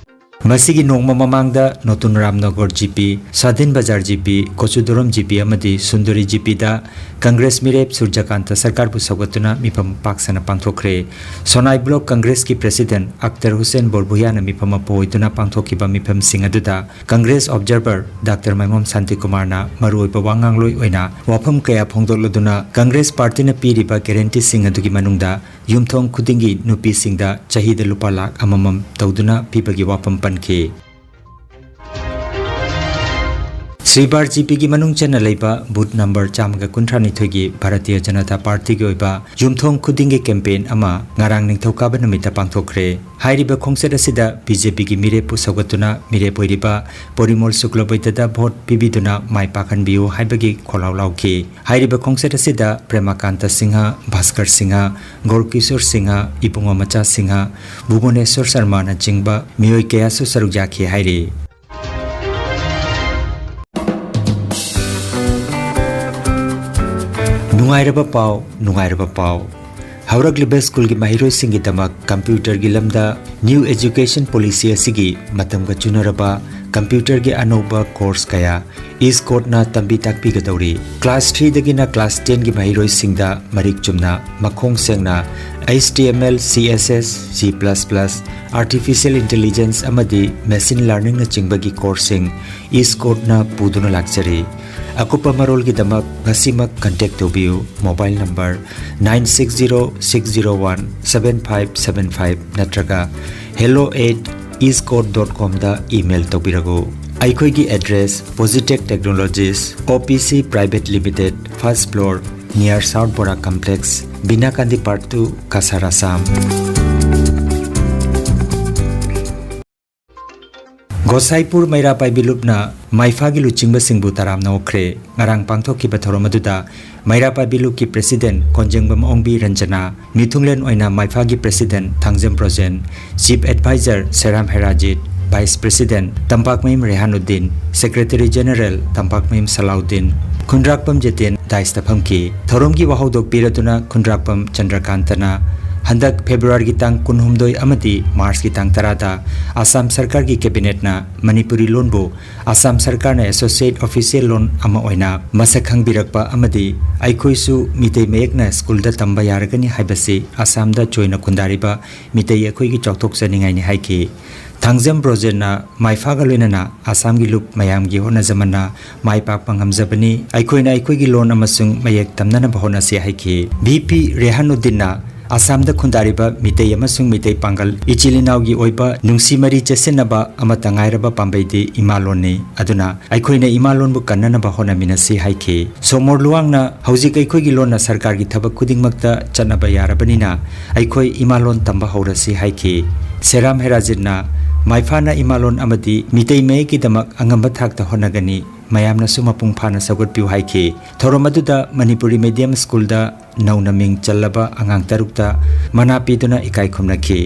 ꯃꯁꯤꯒꯤ ꯅꯣꯡꯃ ꯃꯃꯥꯡꯗ ꯅꯣꯇꯨꯟ ꯔꯥꯝꯅꯒꯔ ꯖꯤ ꯄꯤ, ꯁꯥꯗꯤꯟ ꯕꯖꯥꯔ ꯖꯤ ꯄꯤ, ꯀꯣꯆꯨꯗꯣꯔꯝ ꯖꯤ ꯄꯤ ꯑꯃꯗꯤ ꯁꯨꯟꯗꯔꯤ ꯖꯤ ꯄꯤꯗ ꯀꯪꯒ꯭ꯔꯦꯁ ꯃꯤꯔꯦꯞ ꯁꯨꯔꯖꯀꯥꯟꯇ ꯁꯔꯀꯥꯔꯕꯨ ꯁꯧꯒꯠꯇꯨꯅ ꯃꯤꯐꯝ ꯄꯥꯛ ꯁꯟꯅ ꯄꯥꯡꯊꯣꯛꯈ꯭ꯔꯦ꯫ ꯁꯣꯅꯥꯏ ꯕ꯭ꯂꯣꯛ ꯀꯪꯒ꯭ꯔꯦꯁꯀꯤ ꯄ꯭ꯔꯦꯁꯤꯗꯦꯟꯠ ꯑꯛꯇꯔ ꯍꯨꯁꯦꯟ ꯕꯣꯔꯕꯨꯌꯥꯅ ꯃꯤꯐꯝ ꯃꯄꯨ ꯑꯣꯏꯗꯨꯅ ꯄꯥꯡꯊꯣꯛꯈꯤꯕ ꯃꯤꯐꯝꯁꯤꯡ ꯑꯗꯨꯗ ꯀꯪꯒ꯭ꯔꯦꯁ ꯑꯣꯕꯖꯔꯚꯔ ꯗꯥꯛꯇꯔ ꯃꯥꯏꯃꯣꯝ ꯁꯥꯟꯇꯤꯀꯨꯃꯥꯔꯅ ꯃꯔꯨꯑꯣꯏꯕ ꯋꯥ ꯉꯥꯡꯂꯣꯏ ꯑꯣꯏꯅ ꯋꯥꯐꯝ ꯀꯌꯥ ꯐꯣꯡꯗꯣꯛꯂꯗꯨꯅ ꯀꯪꯒ꯭ꯔꯦꯁ ꯄꯥꯔꯇꯤꯅ ꯄꯤꯔꯤꯕ ꯒꯦꯔꯦꯟꯇꯤꯁꯤꯡ ꯑꯗꯨꯒꯤ ꯃꯅꯨꯡꯗ ꯌꯨꯝꯊꯣꯡ ꯈꯨꯗꯤꯡꯒꯤ ꯅꯨꯄꯤꯁꯤꯡꯗ ꯆꯍꯤꯗ ꯂꯨꯄꯥ ꯂꯥꯈ ꯑꯃꯃꯝ ꯇꯧꯗꯨꯅ ꯄꯤꯕꯒꯤ ꯋꯥꯐꯝ ꯄꯟꯈꯤ꯫ ꯁ꯭ꯔꯤꯕꯥꯔ ꯖꯤ ꯄꯤꯒꯤ ꯃꯅꯨꯡ ꯆꯟꯅ ꯂꯩꯕ ꯕꯨꯊ ꯅꯝꯕꯔ ꯆꯥꯝꯃꯒ ꯀꯨꯟꯊ꯭ꯔꯥ ꯅꯤꯊꯣꯏꯒꯤ ꯚꯥꯔꯇꯤꯌ ꯖꯅꯇꯥ ꯄꯥꯔꯇꯤꯒꯤ ꯑꯣꯏꯕ ꯌꯨꯝꯊꯣꯡ ꯈꯨꯗꯤꯡꯒꯤ ꯀꯦꯝꯄꯦꯟ ꯑꯃ ꯉꯔꯥꯡ ꯅꯤꯡꯊꯧꯀꯥꯕ ꯅꯨꯃꯤꯠꯇ ꯄꯥꯡꯊꯣꯛꯈ꯭ꯔꯦ꯫ ꯍꯥꯏꯔꯤꯕ ꯈꯣꯡꯆꯠ ꯑꯁꯤꯗ ꯕꯤ ꯖꯦ ꯄꯤꯒꯤ ꯃꯤꯔꯦꯞꯄꯨ ꯁꯧꯒꯠꯇꯨꯅ ꯃꯤꯔꯦꯞ ꯑꯣꯏꯔꯤꯕ ꯄꯣꯔꯤꯃꯣꯜ ꯁꯨꯀ꯭ꯂꯕꯩꯗꯗ ꯚꯣꯠ ꯄꯤꯕꯤꯗꯨꯅ ꯃꯥꯏ ꯄꯥꯛꯍꯟꯕꯤꯌꯨ ꯍꯥꯏꯕꯒꯤ ꯈꯣꯜꯂꯥꯎ ꯂꯥꯎꯈꯤ꯫ ꯍꯥꯏꯔꯤꯕ ꯈꯣꯡꯆꯠ ꯑꯁꯤꯗ ꯄ꯭ꯔꯦꯃꯥꯀꯥꯟꯇ ꯁꯤꯡꯍ, ꯚꯥꯁꯀꯔ ꯁꯤꯡꯍ, ꯒꯧꯔꯀꯤꯁꯣꯔ ꯁꯤꯡꯍ, ꯏꯕꯨꯡꯉꯣ ꯃꯆꯥ ꯁꯤꯡꯍ, ꯚꯨꯕꯅꯦꯁꯣꯔ ꯁꯔꯃꯥꯅꯆꯤꯡꯕ ꯃꯤꯑꯣꯏ ꯀꯌꯥꯁꯨ ꯁꯔꯨꯛ ꯌꯥꯈꯤ ꯍꯥꯏꯔꯤ꯫ ꯅꯨꯡꯉꯥꯏꯔꯕ ꯄꯥꯎ, ꯅꯨꯡꯉꯥꯏꯔꯕ ꯄꯥꯎ꯫ ꯍꯧꯔꯛꯂꯤꯕ ꯁ꯭ꯀꯨꯜꯒꯤ ꯃꯍꯩꯔꯣꯏꯁꯤꯡꯒꯤꯗꯃꯛ ꯀꯝꯄ꯭ꯌꯨꯇꯔꯒꯤ ꯂꯝꯗ ꯅ꯭ꯌꯨ ꯑꯦꯖꯨꯀꯦꯁꯟ ꯄꯣꯂꯤꯁꯤ ꯑꯁꯤꯒꯤ ꯃꯇꯝꯒ ꯆꯨꯅꯔꯕ ꯀꯝꯄ꯭ꯌꯨꯇꯔꯒꯤ ꯑꯅꯧꯕ ꯀꯣꯔꯁ ꯀꯌꯥ ꯏꯁꯀꯣꯔꯠꯅ ꯇꯝꯕꯤ ꯇꯥꯛꯄꯤꯒꯗꯧꯔꯤ꯫ ꯀ꯭ꯂꯥꯁ ꯊ꯭ꯔꯤꯗꯒꯤꯅ ꯀ꯭ꯂꯥꯁ ꯇꯦꯟꯒꯤ ꯃꯍꯩꯔꯣꯏꯁꯤꯡꯗ ꯃꯔꯤꯛ ꯆꯨꯝꯅ ꯃꯈꯣꯡ ꯁꯦꯡꯅ H T M L, C S S, C plus plus, Artificial Intelligence ꯑꯃꯗꯤ Machine Learningꯅꯆꯤꯡꯕꯒꯤ ꯀꯣꯔꯁꯁꯤꯡ ꯏꯁꯀꯣꯔꯠꯅ ꯄꯨꯗꯨꯅ ꯂꯥꯛꯆꯔꯤ꯫ ꯑꯀꯨꯞꯄ ꯃꯔꯣꯜꯒꯤꯗꯃꯛ ꯉꯁꯤꯃꯛ ꯀꯟꯇꯦꯛ ꯇꯧꯕꯤꯌꯨ꯫ Mobile number nine six zero six zero one seven five seven five ꯅꯠꯇ꯭ꯔꯒ hello at eastcourt dot comꯗ email ꯇꯧꯕꯤꯔꯛꯎ꯫ ꯑꯩꯈꯣꯏꯒꯤ address: Positech Technologies, O P C Private Limited, first floor, near South Bora Complex, ꯕꯤꯅꯥꯀꯥꯟꯗꯤ Park two, Cachar, Assam. ꯒꯣꯁꯥꯏꯄꯨꯔ ꯃꯩꯔꯥ ꯄꯥꯏꯕꯤ ꯂꯨꯞꯅ ꯃꯥꯏꯐꯥꯒꯤ ꯂꯨꯆꯤꯡꯕꯁꯤꯡꯕꯨ ꯇꯔꯥꯝꯅ ꯑꯣꯛꯈ꯭ꯔꯦ꯫ ꯉꯔꯥꯡ ꯄꯥꯡꯊꯣꯛꯈꯤꯕ ꯊꯧꯔꯝ ꯑꯗꯨꯗ ꯃꯩꯔꯥ ꯄꯥꯏꯕꯤ ꯂꯨꯞꯀꯤ president ꯀꯣꯟꯖꯦꯡꯕꯝ ꯑꯣꯡꯕꯤ ꯔꯟꯖꯅꯥ, ꯃꯤꯊꯨꯡꯂꯦꯟ ꯑꯣꯏꯅ ꯃꯥꯏꯐꯥꯒꯤ president Thangjam Brojen, chief adviser Seram Herajit, vice president Tampakmayum Rehanuddin, secretary general Tampakmayum Salauddin, Khundrakpam Jeten ꯗꯥꯏꯁꯇ ꯐꯝꯈꯤ꯫ ꯊꯧꯔꯝꯒꯤ ꯋꯥꯍꯧꯗꯣꯛ ꯄꯤꯔꯗꯨꯅ ꯈꯨꯟꯗ꯭ꯔꯥꯛꯄꯝ ꯆꯟꯗ꯭ꯔꯀꯥꯟꯇꯅ ꯍꯟꯗꯛ ꯐꯦꯕ꯭ꯔꯨꯋꯥꯔꯤꯒꯤ ꯇꯥꯡ ꯀꯨꯟꯍꯨꯝꯗꯣꯏ ꯑꯃꯗꯤ ꯃꯥꯔꯆꯀꯤ ꯇꯥꯡ ꯇꯔꯥꯗ ꯑꯁꯥꯝ ꯁꯔꯀꯥꯔꯒꯤ ꯀꯦꯕꯤꯅꯦꯠꯅ ꯃꯅꯤꯄꯨꯔꯤ ꯂꯣꯟꯕꯨ ꯑꯁꯥꯝ ꯁꯔꯀꯥꯔꯅ associate official ꯂꯣꯟ ꯑꯃ ꯑꯣꯏꯅ ꯃꯁꯛ ꯈꯪꯕꯤꯔꯛꯄ ꯑꯃꯗꯤ ꯑꯩꯈꯣꯏꯁꯨ ꯃꯤꯇꯩ ꯃꯌꯦꯛꯅ ꯁ꯭ꯀꯨꯜꯗ ꯇꯝꯕ ꯌꯥꯔꯒꯅꯤ ꯍꯥꯏꯕꯁꯤ ꯑꯁꯥꯝꯗ ꯆꯣꯏꯅ ꯈꯨꯟꯗꯥꯔꯤꯕ ꯃꯤꯇꯩ ꯑꯩꯈꯣꯏꯒꯤ ꯆꯥꯎꯊꯣꯛꯆꯅꯤꯡꯉꯥꯏꯅꯤ ꯍꯥꯏꯈꯤ꯫ ꯊꯥꯡꯖꯝ ꯕ꯭ꯔꯣꯖꯦꯟꯅ ꯃꯥꯏꯐꯥꯒ ꯂꯣꯏꯅꯅ ꯑꯁꯥꯝꯒꯤ ꯂꯨꯞ ꯃꯌꯥꯝꯒꯤ ꯍꯣꯠꯅꯖꯃꯟꯅ ꯃꯥꯏ ꯄꯥꯛꯄ ꯉꯝꯖꯕꯅꯤ꯫ ꯑꯩꯈꯣꯏꯅ ꯑꯩꯈꯣꯏꯒꯤ ꯂꯣꯟ ꯑꯃꯁꯨꯡ ꯃꯌꯦꯛ ꯇꯝꯅꯅꯕ ꯍꯣꯠꯅꯁꯤ ꯍꯥꯏꯈꯤ꯫ ꯚꯤ ꯄꯤ ꯔꯦꯍꯥꯅꯨꯗꯤꯟꯅ ꯑꯁꯥꯝꯗ ꯈꯨꯟꯗꯥꯔꯤꯕ ꯃꯤꯇꯩ ꯑꯃꯁꯨꯡ ꯃꯤꯇꯩ ꯄꯥꯡꯒꯜ ꯏꯆꯤꯜ ꯏꯅꯥꯎꯒꯤ ꯑꯣꯏꯕ ꯅꯨꯡꯁꯤ ꯃꯔꯤ ꯆꯦꯠꯁꯤꯟꯅꯕ ꯑꯃꯠꯇ ꯉꯥꯏꯔꯕ ꯄꯥꯝꯕꯩꯗꯤ ꯏꯃꯥ ꯂꯣꯟꯅꯤ꯫ ꯑꯗꯨꯅ ꯑꯩꯈꯣꯏꯅ ꯏꯃꯥ ꯂꯣꯟꯕꯨ ꯀꯟꯅꯅꯕ ꯍꯣꯠꯅꯃꯤꯟꯅꯁꯤ ꯍꯥꯏꯈꯤ꯫ ꯁꯣꯃꯣꯔ ꯂꯨꯋꯥꯡꯅ ꯍꯧꯖꯤꯛ ꯑꯩꯈꯣꯏꯒꯤ ꯂꯣꯟꯅ ꯁꯔꯀꯥꯔꯒꯤ ꯊꯕꯛ ꯈꯨꯗꯤꯡꯃꯛꯇ ꯆꯠꯅꯕ ꯌꯥꯔꯕꯅꯤꯅ ꯑꯩꯈꯣꯏ ꯏꯃꯥ ꯂꯣꯟ ꯇꯝꯕ ꯍꯧꯔꯁꯤ ꯍꯥꯏꯈꯤ꯫ ꯁꯦꯔꯥꯝ ꯍꯦꯔꯥꯖꯤꯠꯅ ꯃꯥꯏꯐꯥꯅ ꯏꯃꯥ ꯂꯣꯟ ꯑꯃꯗꯤ ꯃꯤꯇꯩ ꯃꯌꯦꯛꯀꯤꯗꯃꯛ ꯑꯉꯝꯕ ꯊꯥꯛꯇ ꯍꯣꯠꯅꯒꯅꯤ, ꯃꯌꯥꯝꯅꯁꯨ ꯃꯄꯨꯡ ꯐꯥꯅ ꯁꯧꯒꯠꯄꯤꯌꯨ ꯍꯥꯏꯈꯤ꯫ ꯊꯧꯔꯝ ꯑꯗꯨꯗ ꯃꯅꯤꯄꯨꯔꯤ medium ꯁ꯭ꯀꯨꯜꯗ ꯅꯧꯅ ꯃꯤꯡ ꯆꯜꯂꯕ ꯑꯉꯥꯡ ꯇꯔꯨꯛꯇ ꯃꯅꯥ ꯄꯤꯗꯨꯅ ꯏꯀꯥꯏ ꯈꯨꯝꯅꯈꯤ꯫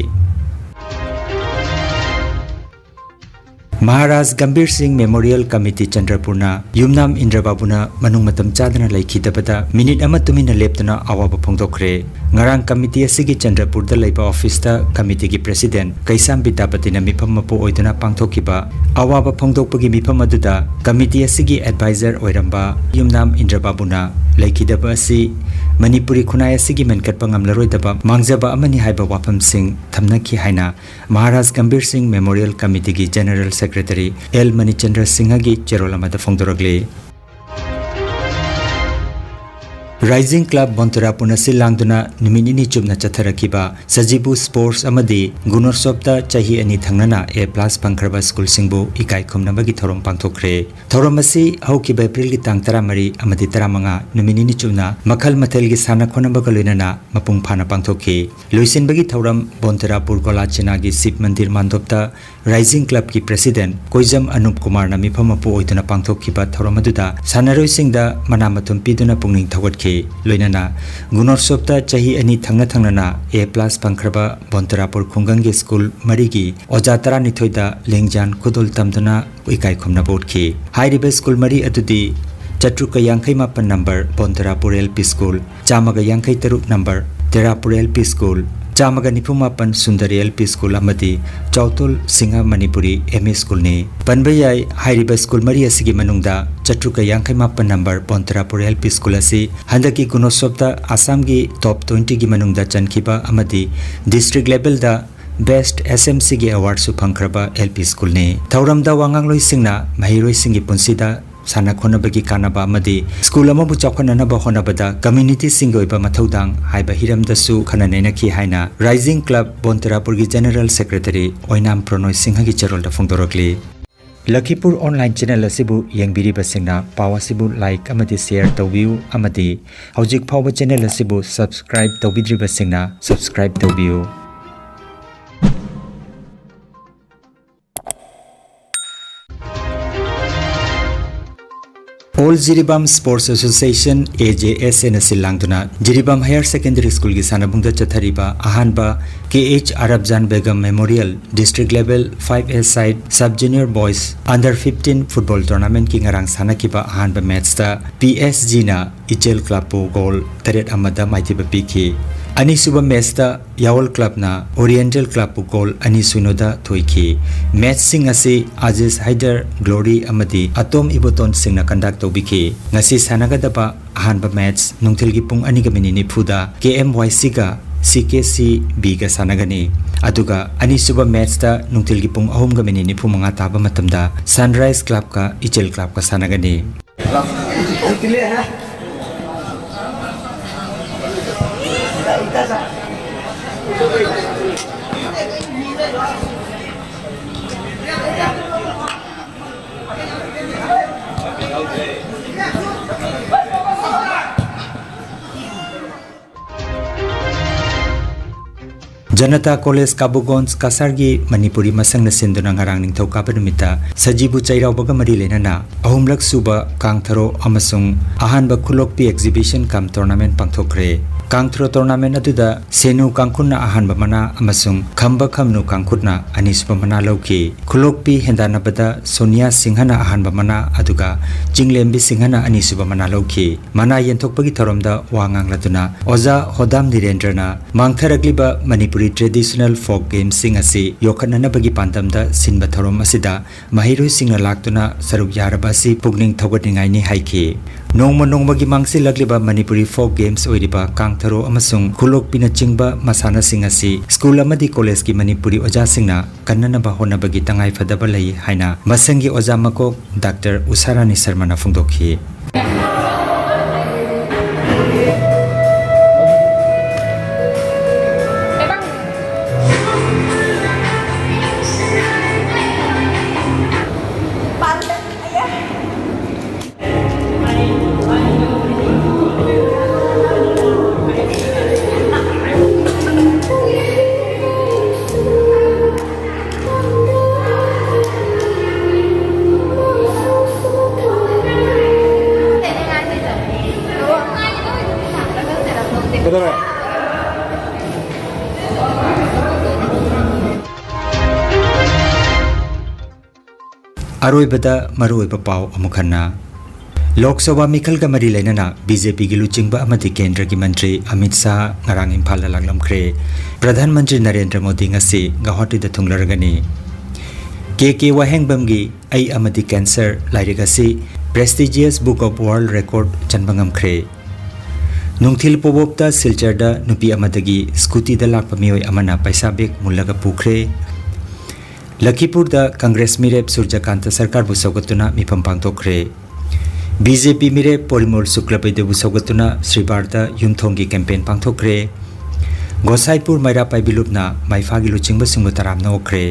ꯃꯍꯥꯔꯥꯖ ꯒꯝꯚꯤꯔ ꯁꯤꯡ ꯃꯦꯃꯣꯔꯤꯌꯦꯜ ꯀꯃꯤꯇꯤ ꯆꯟꯗ꯭ꯔꯄꯨꯔꯅ ꯌꯨꯝꯅꯥꯝ ꯏꯟꯗ꯭ꯔꯕꯥꯕꯨꯅ ꯃꯅꯨꯡ ꯃꯇꯝ ꯆꯥꯗꯅ ꯂꯩꯈꯤꯗꯕꯗ ꯃꯤꯅꯤꯠ ꯑꯃ ꯇꯨꯃꯤꯟꯅ ꯂꯦꯞꯇꯨꯅ ꯑꯋꯥꯕ ꯐꯣꯡꯗꯣꯛꯈ꯭ꯔꯦ꯫ ꯉꯔꯥꯡ ꯀꯃꯤꯇꯤ ꯑꯁꯤꯒꯤ ꯆꯟꯗ꯭ꯔꯄꯨꯔꯗ ꯂꯩꯕ ꯑꯣꯐꯤꯁꯇ ꯀꯃꯤꯇꯤꯒꯤ ꯄ꯭ꯔꯦꯁꯤꯗꯦꯟꯠ ꯀꯩꯁꯥꯝ ꯕꯤꯗ꯭ꯌꯥꯄꯇꯤꯅ ꯃꯤꯐꯝ ꯃꯄꯨ ꯑꯣꯏꯗꯨꯅ ꯄꯥꯡꯊꯣꯛꯈꯤꯕ ꯑꯋꯥꯕ ꯐꯣꯡꯗꯣꯛꯄꯒꯤ ꯃꯤꯐꯝ ꯑꯗꯨꯗ ꯀꯃꯤꯇꯤ ꯑꯁꯤꯒꯤ ꯑꯦꯗꯚꯥꯏꯖꯔ ꯑꯣꯏꯔꯝꯕ ꯌꯨꯝꯅꯥꯝ ꯏꯟꯗ꯭ꯔꯕꯥꯕꯨꯅ ꯂꯩꯈꯤꯗꯕ ꯑꯁꯤ ꯃꯅꯤꯄꯨꯔꯤ ꯈꯨꯟꯅꯥꯏ ꯑꯁꯤꯒꯤ ꯃꯦꯟꯈꯠꯄ ꯉꯝꯂꯔꯣꯏꯗꯕ ꯃꯥꯡꯖꯕ ꯑꯃꯅꯤ ꯍꯥꯏꯕ ꯋꯥꯐꯝꯁꯤꯡ ꯊꯝꯅꯈꯤ ꯍꯥꯏꯅ ꯃꯍꯥꯔꯥꯖ ꯒꯝꯚꯤꯔ ꯁꯤꯡ ꯃꯦꯃꯣꯔꯤꯌꯦꯜ ꯀꯃꯤꯇꯤꯒꯤ ꯖꯦꯅꯔꯦꯜ ꯁꯦꯀ꯭ꯔꯦꯇꯔꯤ ꯑꯦꯜ ꯃꯅꯤꯆꯟꯗ꯭ꯔ ꯁꯤꯡꯍꯒꯤ ꯆꯦꯔꯣꯜ ꯑꯃꯗ ꯐꯣꯡꯗꯣꯔꯛꯂꯤ꯫ ꯔꯥꯏꯖꯤꯡ ꯀ꯭ꯂꯕ ꯕꯣꯟꯇꯨꯔꯥꯄꯨꯔꯅ ꯁꯤꯜ ꯂꯥꯡꯗꯨꯅ ꯅꯨꯃꯤꯠ ꯅꯤꯅꯤ ꯆꯨꯞꯅ ꯆꯠꯊꯔꯛꯈꯤꯕ ꯁꯖꯤꯕꯨ ꯁ꯭ꯄꯣꯔꯠꯁ ꯑꯃꯗꯤ ꯒꯨꯅꯣꯠꯁꯣꯞꯇ ꯆꯍꯤ ꯑꯅꯤ ꯊꯪꯅꯅ A plus ꯐꯪꯈ꯭ꯔꯕ ꯁ꯭ꯀꯨꯜꯁꯤꯡꯕꯨ ꯏꯀꯥꯏ ꯈꯨꯝꯅꯕꯒꯤ ꯊꯧꯔꯝ ꯄꯥꯡꯊꯣꯛꯈ꯭ꯔꯦ꯫ ꯊꯧꯔꯝ ꯑꯁꯤ ꯍꯧꯈꯤꯕ ꯑꯦꯄ꯭ꯔꯤꯜꯒꯤ ꯇꯥꯡ ꯇꯔꯥꯃꯔꯤ ꯑꯃꯗꯤ ꯇꯔꯥꯃꯉꯥ ꯅꯨꯃꯤꯠ ꯅꯤꯅꯤ ꯆꯨꯞꯅ ꯃꯈꯜ ꯃꯊꯦꯜꯒꯤ ꯁꯥꯟꯅ ꯈꯣꯠꯅꯕꯒ ꯂꯣꯏꯅꯅ ꯃꯄꯨꯡ ꯐꯥꯅ ꯄꯥꯡꯊꯣꯛꯈꯤ꯫ ꯂꯣꯏꯁꯤꯟꯕꯒꯤ ꯊꯧꯔꯝ ꯕꯣꯟꯇꯨꯔꯥꯄꯨꯔ ꯒꯣꯂꯥ ꯆꯤꯅꯥꯒꯤ ꯁꯤꯕ ꯃꯟꯗꯤꯔ ꯃꯥꯟꯗꯣꯞꯇ ꯔꯥꯏꯖꯤꯡ ꯀ꯭ꯂꯕꯀꯤ ꯄ꯭ꯔꯦꯁꯤꯗꯦꯟꯠ ꯀꯣꯏꯖꯝ ꯑꯅꯨꯞ ꯀꯨꯃꯥꯔꯅ ꯃꯤꯐꯝ ꯃꯄꯨ ꯑꯣꯏꯗꯨꯅ ꯄꯥꯡꯊꯣꯛꯈꯤꯕ ꯊꯧꯔꯝ ꯑꯗꯨꯗ ꯁꯥꯟꯅꯔꯣꯏꯁꯤꯡꯗ ꯃꯅꯥ ꯃꯊꯨꯝ ꯄꯤꯗꯨꯅ ꯄꯨꯛꯅꯤꯡ ꯊꯧꯒꯠꯈꯤ꯫ ꯂꯣꯏꯅꯅ ꯒꯨꯅꯣꯠꯁꯣꯞꯇ ꯆꯍꯤ ꯑꯅꯤ ꯊꯪꯅ ꯊꯪꯅꯅ A plus ꯐꯪꯈ꯭ꯔꯕ ꯕꯣꯟꯇꯨꯔꯥꯄꯨꯔ ꯈꯨꯡꯒꯪꯒꯤ ꯁ꯭ꯀꯨꯜ ꯃꯔꯤꯒꯤ ꯑꯣꯖꯥ ꯇꯔꯥꯅꯤꯊꯣꯏꯗ ꯂꯦꯡꯖꯥꯟ ꯈꯨꯗꯣꯜ ꯇꯝꯗꯨꯅ ꯏꯀꯥꯏ ꯈꯨꯝꯅꯕ ꯎꯠꯈꯤ꯫ ꯍꯥꯏꯔꯤꯕ ꯁ꯭ꯀꯨꯜ ꯃꯔꯤ ꯑꯗꯨꯗꯤ ꯆꯥꯇ꯭ꯔꯨꯛꯀ ꯌꯥꯡꯈꯩ ꯃꯥꯄꯟ ꯅꯝꯕꯔ ꯕꯣꯟꯇꯨꯔꯥꯄꯨꯔ L P ꯁ꯭ꯀꯨꯜ, ꯆꯥꯝꯃꯒ ꯌꯥꯡꯈꯩ ꯇꯔꯨꯛ ꯅꯝꯕꯔ ꯇꯦꯔꯥꯄꯨꯔ L P School, ꯆꯥꯝꯃꯒ ꯅꯤꯐꯨ ꯃꯥꯄꯟ ꯁꯨꯟꯗꯔꯤ L P School ꯑꯃꯗꯤ ꯆꯥꯎꯇꯣꯜ ꯁꯤꯡꯍ ꯃꯅꯤꯄꯨꯔꯤ M E Schoolꯅꯤ꯫ ꯄꯟꯕ ꯌꯥꯏ, ꯍꯥꯏꯔꯤꯕ school ꯃꯔꯤ ꯑꯁꯤꯒꯤ ꯃꯅꯨꯡꯗ ꯆꯥꯇ꯭ꯔꯨꯛꯀ ꯌꯥꯡꯈꯩ ꯃꯥꯄꯟ number ꯕꯣꯟꯇꯦꯔꯥꯄꯨꯔ L P School ꯑꯁꯤ ꯍꯟꯗꯛꯀꯤ ꯒꯨꯅꯣꯠꯁꯣꯞꯇ ꯑꯁꯥꯝꯒꯤ top twentyꯒꯤ ꯃꯅꯨꯡꯗ ꯆꯟꯈꯤꯕ ꯑꯃꯗꯤ district levelꯗ Best S M Cꯒꯤ awardꯁꯨ ꯐꯪꯈ꯭ꯔꯕ L P Schoolꯅꯤ꯫ ꯊꯧꯔꯝꯗ ꯋꯥꯉꯥꯡꯂꯣꯏꯁꯤꯡꯅ ꯃꯍꯩꯔꯣꯏꯁꯤꯡꯒꯤ ꯄꯨꯟꯁꯤꯗ ꯁꯥꯟꯅ ꯈꯣꯠꯅꯕꯒꯤ ꯀꯥꯟꯅꯕ ꯑꯃꯗꯤ school ꯑꯃꯕꯨ ꯆꯥꯎꯈꯠꯅꯅꯕ ꯍꯣꯠꯅꯕꯗ communityꯁꯤꯡꯒꯤ ꯑꯣꯏꯕ ꯃꯊꯧꯗꯥꯡ ꯍꯥꯏꯕ ꯍꯤꯔꯝꯗꯁꯨ ꯈꯟꯅ ꯅꯩꯅꯈꯤ ꯍꯥꯏꯅ Rising Club ꯕꯣꯟꯇꯦꯔꯥꯄꯨꯔꯒꯤ General Secretary ꯑꯣꯏꯅꯥꯝ ꯄ꯭ꯔꯣꯅꯣꯏ ꯁꯤꯡꯍꯒꯤ ꯆꯦꯔꯣꯜꯗ ꯐꯣꯡꯗꯣꯔꯛꯂꯤ꯫ ꯂꯈꯤꯄꯨꯔ online channel ꯑꯁꯤꯕꯨ ꯌꯦꯡꯕꯤꯔꯤꯕꯁꯤꯡꯅ ꯄꯥꯎ ꯑꯁꯤꯕꯨ like ꯑꯃꯗꯤ share ꯇꯧꯕꯤꯌꯨ ꯑꯃꯗꯤ ꯍꯧꯖꯤꯛ ꯐꯥꯎꯕ channel ꯑꯁꯤꯕꯨ subscribe ꯇꯧꯕꯤꯗ꯭ꯔꯤꯕꯁꯤꯡꯅ subscribe ꯇꯧꯕꯤꯌꯨ꯫ All Jiribam Sports Association, A J S Aꯅ ꯁꯤꯜ ꯂꯥꯡꯗꯨꯅ ꯖꯤꯔꯤꯕꯥꯝ Higher Secondary Schoolꯒꯤ ꯁꯥꯟꯅꯕꯨꯡꯗ ꯆꯠꯊꯔꯤꯕ ꯑꯍꯥꯟꯕ K H Arabjan Begum Memorial District Level five A side Sub Junior Boys Under fifteen Football Tournamentꯀꯤ ꯉꯔꯥꯡ ꯁꯥꯟꯅꯈꯤꯕ ꯑꯍꯥꯟꯕ matchꯇ P S Gꯅ ꯏꯆꯦꯜ Clubꯄꯨ goal ꯇꯔꯦꯠ ꯑꯃꯗ ꯃꯥꯏꯊꯤꯕ ꯄꯤꯈꯤ꯫ ꯑꯅꯤꯁꯨꯕ matchꯇ ꯌꯥꯋꯜ Clubꯅ Oriental Clubꯄꯨ goal ꯑꯅꯤ ꯁꯨꯅꯣꯗ ꯊꯣꯏꯈꯤ꯫ Matchꯁꯤꯡ ꯑꯁꯤ ꯑꯖꯤꯖ ꯍꯥꯏꯗꯔ, Glory ꯑꯃꯗꯤ ꯑꯇꯣꯝ ꯏꯕꯣꯇꯣꯟꯁꯤꯡꯅ conduct ꯇꯧꯕꯤꯈꯤ꯫ ꯉꯁꯤ ꯁꯥꯟꯅꯒꯗꯕ ꯑꯍꯥꯟꯕ match ꯅꯨꯡꯊꯤꯜꯒꯤ ꯄꯨꯡ ꯑꯅꯤꯒ minute ꯅꯤꯐꯨꯗ K M Y Cꯒ C K C Bꯒ ꯁꯥꯟꯅꯒꯅꯤ꯫ ꯑꯗꯨꯒ ꯑꯅꯤꯁꯨꯕ matchꯇ ꯅꯨꯡꯊꯤꯜꯒꯤ ꯄꯨꯡ ꯑꯍꯨꯝꯒ minute ꯅꯤꯐꯨ ꯃꯉꯥ ꯇꯥꯕ ꯃꯇꯝꯗ Sunrise Clubꯀ ꯏꯆꯦꯜ Clubꯀ ꯁꯥꯟꯅꯒꯅꯤ꯫ Janata College Kabugonj ꯀꯁꯥꯔꯒꯤ ꯃꯅꯤꯄꯨꯔꯤ ꯃꯁꯪꯅ ꯁꯤꯟꯗꯨꯅ ꯉꯔꯥꯡ ꯅꯤꯡꯊꯧꯀꯥꯕ ꯅꯨꯃꯤꯠꯇ ꯁꯖꯤꯕꯨ ꯆꯩꯔꯥꯎꯕꯒ ꯃꯔꯤ ꯂꯩꯅꯅ ꯑꯍꯨꯝꯂꯛ ꯁꯨꯕ ꯀꯥꯡꯊꯔꯣ ꯑꯃꯁꯨꯡ ꯑꯍꯥꯟꯕ ꯈꯨꯂꯣꯛꯄꯤ exhibition cum tournament ꯄꯥꯡꯊꯣꯛꯈ꯭ꯔꯦ꯫ ꯀꯥꯡꯊꯔꯣ tournament ꯑꯗꯨꯗ ꯁꯦꯅꯨ ꯀꯥꯡꯈꯨꯠꯅ ꯑꯍꯥꯟꯕ ꯃꯅꯥ ꯑꯃꯁꯨꯡ ꯈꯝꯕ ꯈꯝꯅꯨ ꯀꯥꯡꯈꯨꯠꯅ ꯑꯅꯤꯁꯨꯕ ꯃꯅꯥ ꯂꯧꯈꯤ꯫ ꯈꯨꯂꯣꯛꯄꯤ ꯍꯦꯟꯗꯥꯟꯅꯕꯗ ꯁꯣꯅꯤꯌꯥ ꯁꯤꯡꯍꯅ ꯑꯍꯥꯟꯕ ꯃꯅꯥ, ꯑꯗꯨꯒ ꯆꯤꯡꯂꯦꯝꯕꯤ ꯁꯤꯡꯍꯅ ꯑꯅꯤꯁꯨꯕ ꯃꯅꯥ ꯂꯧꯈꯤ꯫ ꯃꯅꯥ ꯌꯦꯟꯊꯣꯛꯄꯒꯤ ꯊꯧꯔꯝꯗ ꯋꯥ ꯉꯥꯡꯂꯗꯨꯅ ꯑꯣꯖꯥ ꯍꯣꯗꯥꯝ ꯅꯤꯔꯦꯟꯗ꯭ꯔꯅ ꯃꯥꯡꯊꯔꯛꯂꯤꯕ ꯃꯅꯤꯄꯨꯔꯤ traditional folk gamesꯁꯤꯡ ꯑꯁꯤ ꯌꯣꯛꯈꯠꯅꯅꯕꯒꯤ ꯄꯥꯟꯗꯝꯗ ꯁꯤꯟꯕ ꯊꯧꯔꯝ ꯑꯁꯤꯗ ꯃꯍꯩꯔꯣꯏꯁꯤꯡꯅ ꯂꯥꯛꯇꯨꯅ ꯁꯔꯨꯛ ꯌꯥꯔꯕ ꯑꯁꯤ ꯄꯨꯛꯅꯤꯡ ꯊꯧꯒꯠꯅꯤꯡꯉꯥꯏꯅꯤ ꯍꯥꯏꯈꯤ꯫ ꯅꯣꯡꯃ ꯅꯣꯡꯃꯒꯤ ꯃꯥꯡꯁꯤꯜꯂꯛꯂꯤꯕ ꯃꯅꯤꯄꯨꯔꯤ folk games ꯑꯣꯏꯔꯤꯕ ꯀꯥꯡꯊꯔꯣ ꯑꯃꯁꯨꯡ ꯈꯨꯂꯣꯛꯄꯤꯅꯆꯤꯡꯕ ꯃꯁꯥꯟꯅꯁꯤꯡ ꯑꯁꯤ school ꯑꯃꯗꯤ collegeꯀꯤ ꯃꯅꯤꯄꯨꯔꯤ ꯑꯣꯖꯥꯁꯤꯡꯅ ꯀꯟꯅꯅꯕ ꯍꯣꯠꯅꯕꯒꯤ ꯇꯉꯥꯏꯐꯗꯕ ꯂꯩ ꯍꯥꯏꯅ ꯃꯁꯪꯒꯤ ꯑꯣꯖꯥ ꯃꯀꯣꯛ ꯗꯥꯛꯇꯔ ꯎꯁꯥꯔꯥꯅꯤ ꯁꯔꯃꯅ ꯐꯣꯡꯗꯣꯛꯈꯤ꯫ ꯑꯔꯣꯏꯕꯗ ꯃꯔꯨꯑꯣꯏꯕ ꯄꯥꯎ ꯑꯃꯨꯛ ꯍꯟꯅ꯫ ꯂꯣꯛ ꯁꯚꯥ ꯃꯤꯈꯜꯒ ꯃꯔꯤ ꯂꯩꯅꯅ BJPꯒꯤ ꯂꯨꯆꯤꯡꯕ ꯑꯃꯗꯤ ꯀꯦꯟꯗ꯭ꯔꯒꯤ ꯃꯟꯇ꯭ꯔꯤ ꯑꯃꯤꯠ ꯁꯥꯍ ꯉꯔꯥꯡ ꯏꯝꯐꯥꯜꯗ ꯂꯥꯛꯂꯝꯈ꯭ꯔꯦ꯫ ꯄ꯭ꯔꯙꯥꯟ ꯃꯟꯇ꯭ꯔꯤ ꯅꯔꯦꯟꯗ꯭ꯔ ꯃꯣꯗꯤ ꯉꯁꯤ ꯒꯧꯍꯥꯇꯤꯗ ꯊꯨꯡꯂꯔꯒꯅꯤ꯫ ꯀꯦ ꯀꯦ ꯋꯥꯍꯦꯡꯕꯝꯒꯤ ꯑꯩ ꯑꯃꯗꯤ ꯀꯦꯟꯁꯔ ꯂꯥꯏꯔꯤꯛ ꯑꯁꯤ prestigious Book of World Record ꯆꯟꯕ ꯉꯝꯈ꯭ꯔꯦ꯫ ꯅꯨꯡꯊꯤꯜ ꯄꯣꯕꯣꯞꯇ ꯁꯤꯜꯆꯔꯗ ꯅꯨꯄꯤ ꯑꯃꯗꯒꯤ scootyꯗ ꯂꯥꯛꯄ ꯃꯤꯑꯣꯏ ꯑꯃꯅ ꯄꯩꯁꯥ bag ꯃꯨꯜꯂꯒ ꯄꯨꯈ꯭ꯔꯦ꯫ ꯂꯈꯤꯄꯨꯔꯗ ꯀꯪꯒ꯭ꯔꯦꯁ ꯃꯤꯔꯦꯞ ꯁꯨꯔꯖꯀꯥꯟꯇ ꯁꯔꯀꯥꯔꯕꯨ ꯁꯧꯒꯠꯇꯨꯅ ꯃꯤꯐꯝ ꯄꯥꯡꯊꯣꯛꯈ꯭ꯔꯦ꯫ BJP ꯃꯤꯔꯦꯞ ꯄꯣꯔꯤꯃꯣꯜ ꯁꯨꯀ꯭ꯂꯕꯩꯗꯕꯨ ꯁꯧꯒꯠꯇꯨꯅ ꯁ꯭ꯔꯤꯕꯥꯔꯗ ꯌꯨꯝꯊꯣꯡꯒꯤ campaign ꯄꯥꯡꯊꯣꯛꯈ꯭ꯔꯦ꯫ ꯒꯣꯁꯥꯏꯄꯨꯔ ꯃꯩꯔꯥ ꯄꯥꯏꯕꯤ ꯂꯨꯞꯅ ꯃꯩꯐꯥꯒꯤ ꯂꯨꯆꯤꯡꯕꯁꯤꯡꯕꯨ ꯇꯔꯥꯝꯅ ꯑꯣꯛꯈ꯭ꯔꯦ꯫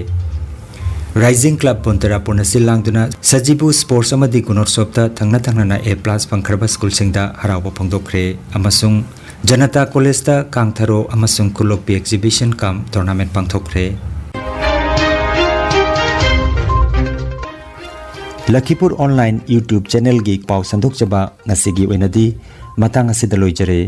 Rising Club ꯕꯣꯟꯇꯔꯥꯄꯨꯔꯅ ꯁꯤꯜ ꯂꯥꯡꯗꯨꯅ ꯁꯖꯤꯕꯨ sports ꯑꯃꯗꯤ ꯒꯨꯅꯣꯠꯁꯣꯞꯇ ꯊꯪꯅ ꯊꯪꯅꯅ A plus ꯐꯪꯈ꯭ꯔꯕ schoolꯁꯤꯡꯗ ꯍꯔꯥꯎꯕ ꯐꯣꯡꯗꯣꯛꯈ꯭ꯔꯦ ꯑꯃꯁꯨꯡ ꯖꯅꯇꯥ collegeꯇ ꯀꯥꯡꯊꯔꯣ ꯑꯃꯁꯨꯡ ꯈꯨꯂꯣꯛꯄꯤ exhibition cum tournament ꯄꯥꯡꯊꯣꯛꯈ꯭ꯔꯦ꯫ ꯂꯈꯤꯄꯨꯔ online YouTube channelꯒꯤ ꯄꯥꯎ ꯁꯟꯗꯣꯛꯆꯕ ꯉꯁꯤꯒꯤ ꯑꯣꯏꯅꯗꯤ ꯃꯇꯥꯡ ꯑꯁꯤꯗ ꯂꯣꯏꯖꯔꯦ꯫